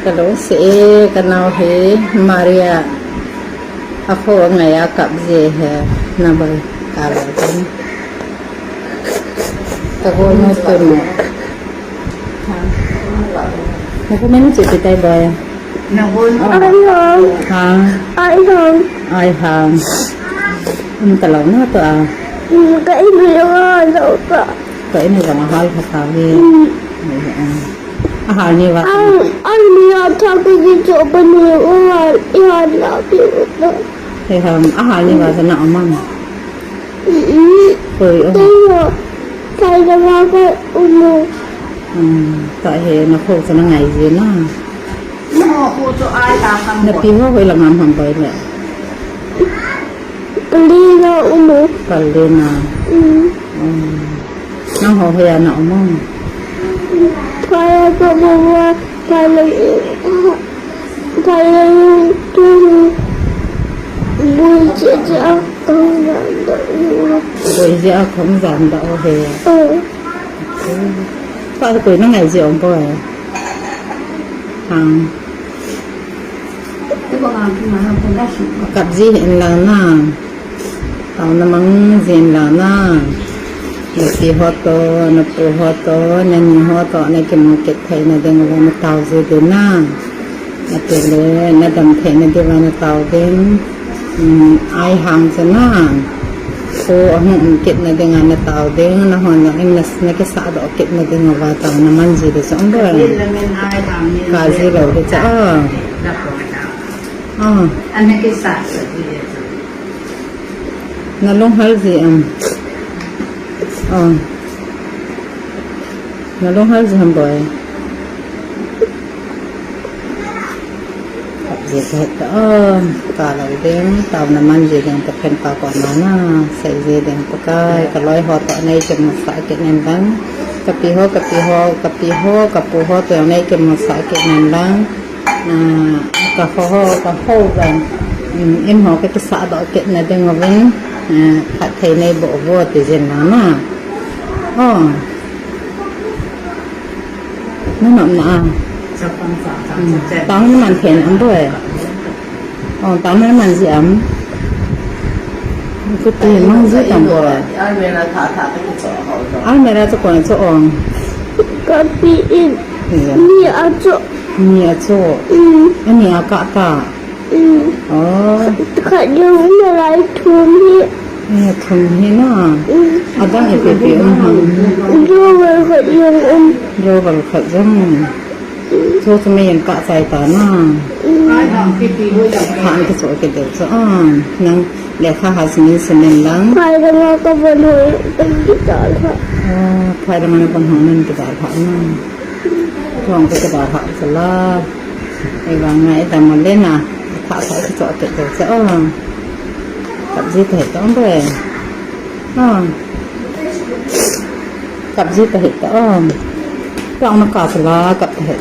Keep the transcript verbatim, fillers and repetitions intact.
Hello, se e, ka nao hi Maria. A kho ngai a kap je he, na bai ka lo kan. Ka go no to no. Na ko menu che tai bai. Ai hang. Ha. Ai hang. Ai hang. Um, ka lo na to a. Um, ka inu yo lo ka. Ka inu jong a hal kha kha ve. Mm. Ai, ai. A hal ni va. Ai, ai ni a tha ka ji cho pa ni o hal, i hal la pi o ta. He ham, a hal ni va na amang. Mm. Koi o. Te yo, sai da ma ka umu. Hmm, ta he na kho sa na ngai ji na. Na kho chu ai ta kan. Na pi ho hoi la ngam ham bai le. Kalina umu. Kalina. Mm. Mm. Nang ho hoiya na umu? Phaya ka mama, phaya, phaya tu, bui che che a kong janda. Bui che a kong janda o he. Oh. Pa ko na ngai je om boi. Hang. Kap ji hin lang na. Tao na mang jin lang na. Na pi ho to, na pu ho to, na ni ho to, na kimu kit thei na ding uva na tao ji ding na. Na pi le, na dam thei na ding uva na tao ding. Um, ai hang sa na. Ko ahung um kit na ding a na tao ding, na hon lang in na, na kisa doh kit na ding uva tao na man ji ding sa um boi. Ka ji lo ding sa, oh. Ah. Ana kisa sa ji ding sa. Na lunghel ji am. Ah. Na lunghel ji ham boi. Kap ji ka het ta, ah, ka lo ding, tao na man ji ding ta phen pa ko ma na, sei ji ding Pakai, ka loi ho to nei kem sa kit nen lang. Ka pi ho, ka pi ho, ka pi ho, ka pu ho to nei kem sa kit nen lang. Ah, ka ho ho, ka ho jong. Um, in ho ka kisa doh kit na ding uvin. Ah, phat thei nei bou bou ti jin lang na. Oh. Na nom na a. Chapang sa, sa, hmm, sa, sa. Tang na man thei na am boi. Oh, tang na man ji am. Ku ti mang ji tam boi. Almirah tha tha te ki cho ho jo. Almirah cho ko na cho ong. Ka pi in. Iya. Ni a cho. Ni a cho. Mm. Ani a ka ta. Mm. Oh. Khat jong na lai thum hi. Eh, thum hi na. Mm. Adang ipi ipi um ham. Drawer khat jong um. Drawer khat jong. Mm. Chu chu mei in kah chai ta na. Mm. Khan ka chu kidel chu. Ah, nang lekha ha sinin sinin lang. Phai langa ka von hoi, ka kidal ha. Ah, phai langa na von hoi nan kidal ha na. Chuang ka kidal ha sa la. Ei vang ngai ta mo le na. Kha kha ka chu kidel chu. Ah. Kap ji ta he ta om be. Ah. Kap ji ta he ta om. Chuang na ka sa la kap ta he.